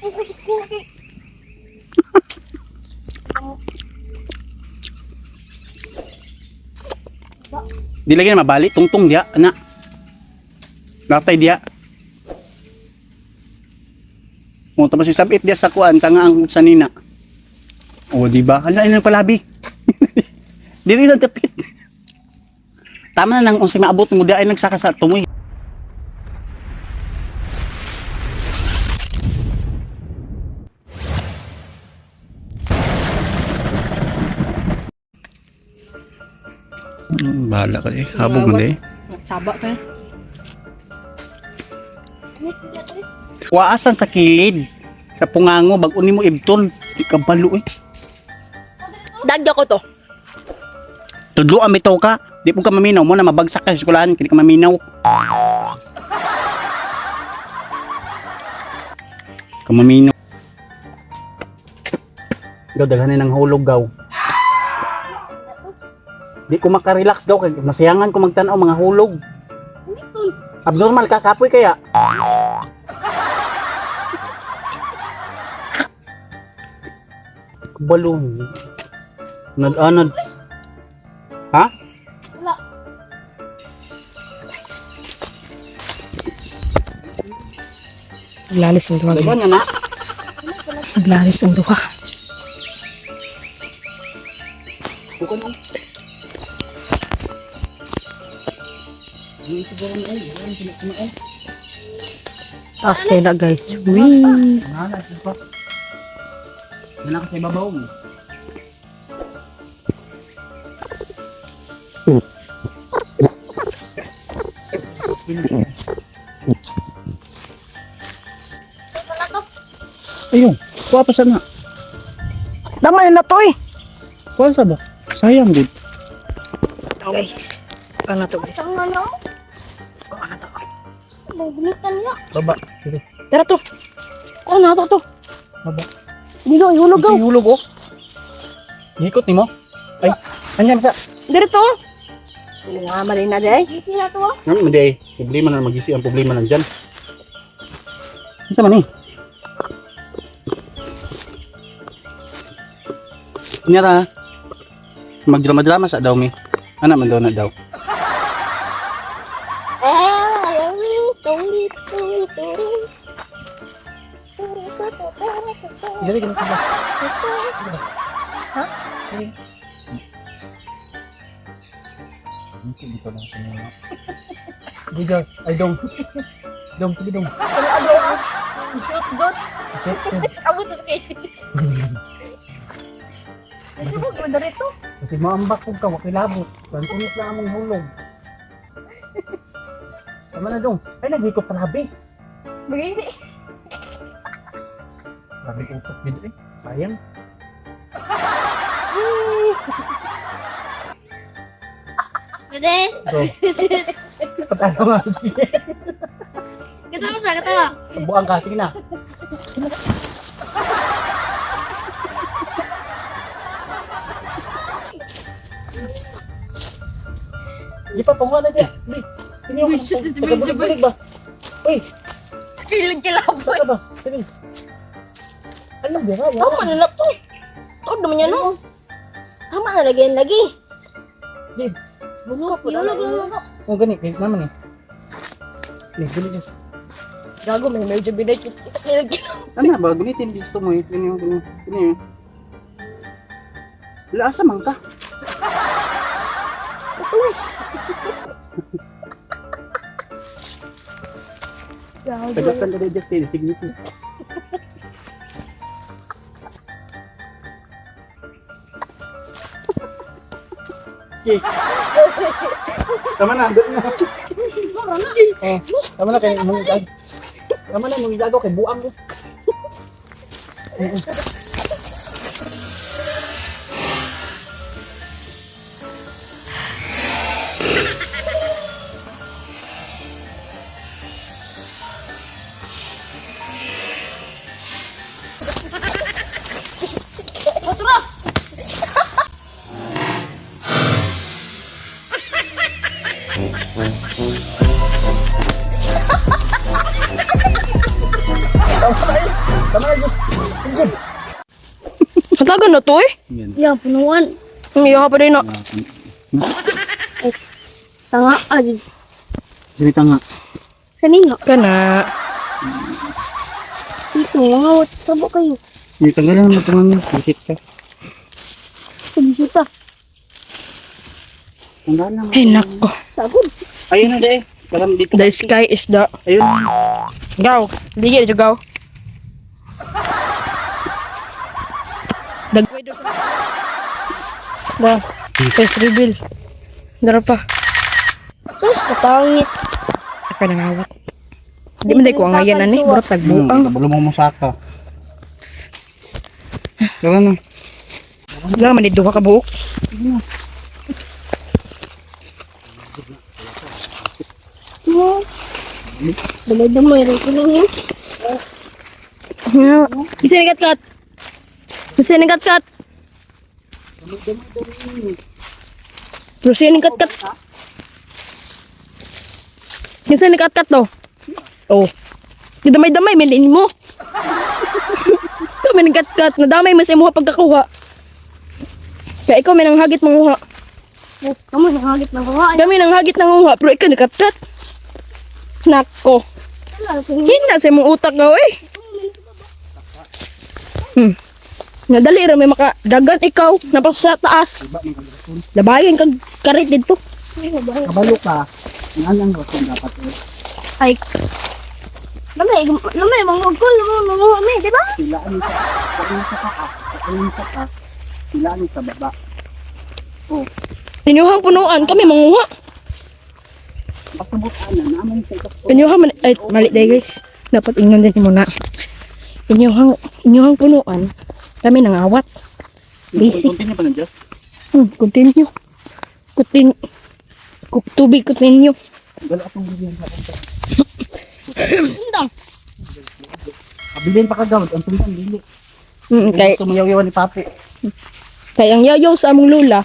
Focus ko kay. Di lagi na mabali tungtong diya ana. Latay diya. O tapos isabit diya sa kuan sa nga ang sanina. O di ba? Hala ina palabi. Dili lang tapit. Tama na nang unsay maabot mo diya ay nagsaka sa tumoy. Bahala ka eh. Habog mo eh. Saba ka. Waasan sa kilid. Sa pungango, bag uni mo ibton. Di ka balo eh. Dagya ko to. Tudlo ang bitaw ka. Di po ka maminaw mo na mabagsak ka sa eskwelahan. Kini ka maminaw. Ka maminaw. Gaw, daghanin ng hulog gaw. Di ko makarelax gaw. Kay masayangan ko magtanaw mga hulog. Abnormal ka, kapoy kaya. Balon. Nad-anad. Ha? Wala. Naglalis ang duha Daghan guys. na na. Naglalis ang duha. Bukan mo. Taas kayo na guys. Wee! Nala, pa. Nala ka sa ibabaw mo. Ayun, kuha pa sana. Tama na na to eh. Kuha sa ba? Sayang, good. Guys. Kuha na to guys. Tanga na. Kuha na to. Magunitan niya. Baba. Sige. Tara to. Kuha na to to. Baba. Hindi ko, ihulog Ito go. yung hulog, oh. Hikot ni mo. Ay, andyan sa. Dito to. Nga, mali na day. Gisi na to. ah. Ano man di problema na magisi ang problema nandyan. Unsa man eh? Kunyara, magdrama-drama sa daw mi. Ana man daw na daw. Eh, tuwi, tuwi, tuwi. Dili ganito ba? Ha? Dito lang sa mga. Gigas, ay dong. Dong, sige dong. Shoot good. Abot sa kay. Ito mo ganda rito. Kasi maambak kog ka, wakilabot. Tantunit lang among hulog. Tama na dong. Ay, naghikot palabi. Bagay Grabe utok gid eh. Sayang. Dede. Go. Patalo nga. Katawa sa katawa. Buang ka, sige na. Di pa, panguha na dyan. Di. Ini yung tagabulig-bulig ba? Uy, Kilig kilabot. baka ba? Sige. Alam, di ba? Tama na na to. Tuod naman yan no. Tama na lagi yan lagi. Di. Bunga po na. Oh, gani. Gani naman eh. Di, gani guys. Gago may medyo binay kita kilig kilabot. Ano ba? Gunitin gusto mo eh. Gani yung, gani. Gani yun. Wala, asa man ka? Gago. Tagatan ka dyan, Justin. Sige, sige. Okay. Tama na, doon na. Eh, tama na kay mong Tama na mong gago kay buang ko. Otra. Tama na eh. Tama na, Diyos. Diyos. Hatagan na to eh. Yan. Ya, punuan. Iya pa din na. Tanga ah. Sige nga. Sanina. Kana. Ito, mga wat. Sabo kayo. Sige, tanggalan mo itong visit ka. Bisita. Tanggalan mo. Ay nako. Sagod. Ayun na, de. Parang dito. The sky is the Ayun. Gaw. Digi na gaw. Dagway do sa. Ba. Face reveal. Dara pa. Sus, kapangit. Ako nangawat. Di man day ko ang ngayan ani, burat tagbuang. Kabalo mo musaka. Tara na. Wala man ni duha ka buok. Mo. Balay damay rin ko lang yun. Isa ni kat. Isa ni kat. Lusin ni kat. Isa ni kat to. Oh. Di damay-damay man din mo. Ito man kat kat nadamay mas imuha pagkakuha. Kaya ikaw may nanghagit manguha. Oh, kamu nangagit ng kuha. Kami nanghagit nanguha pero ikaw nagkat-kat. Nako. Hina sa imong utak gaw eh. Nadali ra may maka dagan ikaw napasa sa taas. Labayan kag karit didto. Kabalo ka. Ang ang rason dapat eh. Ay. Lamay, lamay, mangugkol, lamay, manguha, di ba? Silaan sa kain sa taas, kain sa taas, silaan sa baba. Oh, Inyuhang punuan kami manguha. pasabot ana naman sa ito. Inyuhang man ay mali day guys. Dapat ingon din mo na. Inyuhang inyuhang punuan kami nangawat. Basic. Continue pa na Diyos. Continue. Continue. Tubig continue. Dala atong bigyan sa akin. Undang. Abilin pa ka gawad, ang tungkol dili. Kay Gusto mo yaw ni Papi. kay ang yayaw sa among lola.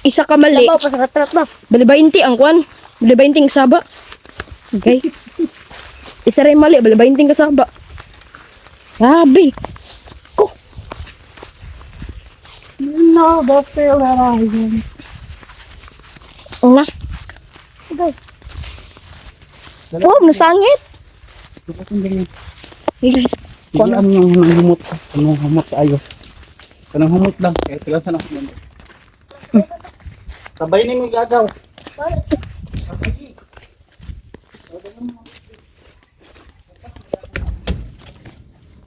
Isa ka mali. Labaw pa sa ratrat ba? Bali 20 ang kwan. Bali 20 ang kasaba. Okay. Isa rin mali, bali 20 ang kasaba. Grabe. Ko. You know the feel that I am. Una. Okay. Oh, nasangit. Hey guys. Sige, ano yung nang humot? Anong humot ayo? Kanang humot lang. Kaya sila sa nang Sabay ni mo gagaw.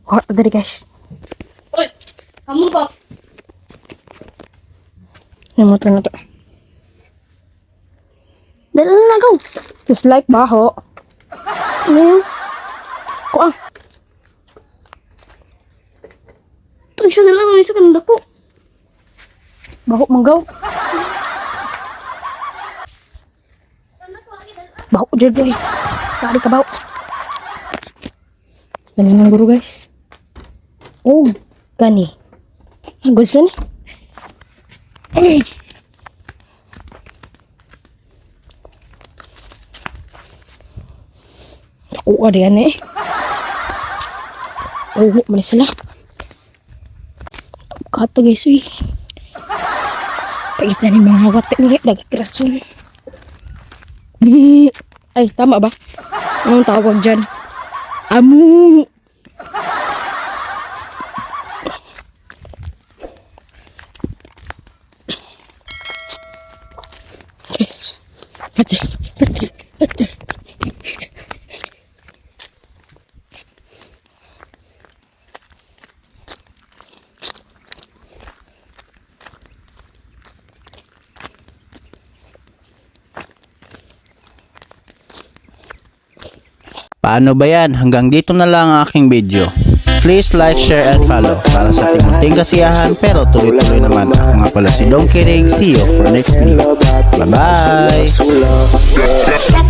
Oh, dali guys. Uy, kamu ba? Yung motor na to. Dala na go. Just like baho. Ano yun? Ko ah. Ito, isa na lang, isa ka ng dako. Baho manggaw. Baho jud guys. Kari ka baho. Dali ng guro guys. Oh, gani. Ah, goods na ni. Ay. Nakuha diyan eh. Oh, man sila. Kata guys, uy. Pagita ni mga wate ni dagkrason. Ay, tama ba? Anong tawag dyan? Amu! Yes. Pati, pati, pati. Paano ba yan? Hanggang dito na lang ang aking video. Please like, share, and follow para sa ating munting kasiyahan pero tuloy-tuloy naman. Ako nga pala si Donkey Rig. See you for next video. Bye-bye! Sula.